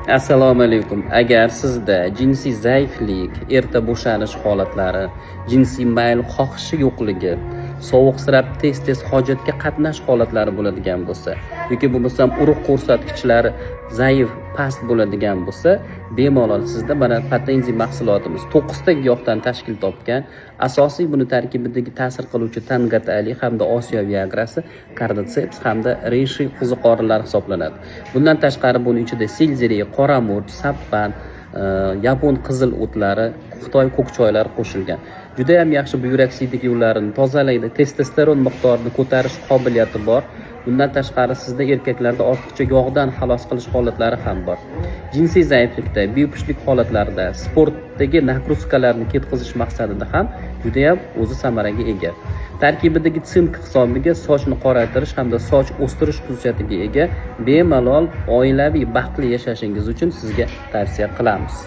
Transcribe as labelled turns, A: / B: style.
A: Assalomu alaykum. Agar sizda jinsiy zaiflik, erta bo'shanish holatlari, jinsiy mayl xohishi yo'qligi, sovuqsirab tez-tez hojatga qatnash holatlari bo'ladigan bo'lsa yoki bo'lmasam urug' ko'rsatkichlari zaif, past bo'ladigan bo'lsa, bemalol sizda mana Potenziy mahsulotimiz 9 ta giyohdan tashkil topgan. Asosiy buni tarkibidagi ta'sir qiluvchi tangatali hamda Osiyo viagrasi, karditseps hamda reishi qo'ziqorinlari hisoblanadi. Bundan tashqari buni ichida selderey, qora murch, sappan, yapon qizil o'tlari, Xitoy ko'k choylari qo'shilgan. Juda ham yaxshi buyrak siydik yo'llarini tozalaydi, testosteron miqdorini ko'tarish qobiliyati bor. Bundan tashqari sizda erkaklarda ortiqcha yog'dan xalos qilish holatlari ham bor. Jinsiy zaiflikda, bepushtlik holatlarida, sportdagi нагрузка larni ketkazish maqsadida ham juda ham o'zi samaraga ega. Tarkibidagi sink hisobiga sochni qoraytirish hamda soch o'stirish xususiyatiga ega. Bemalol oilaviy baxtli yashashingiz uchun sizga tavsiya qilamiz.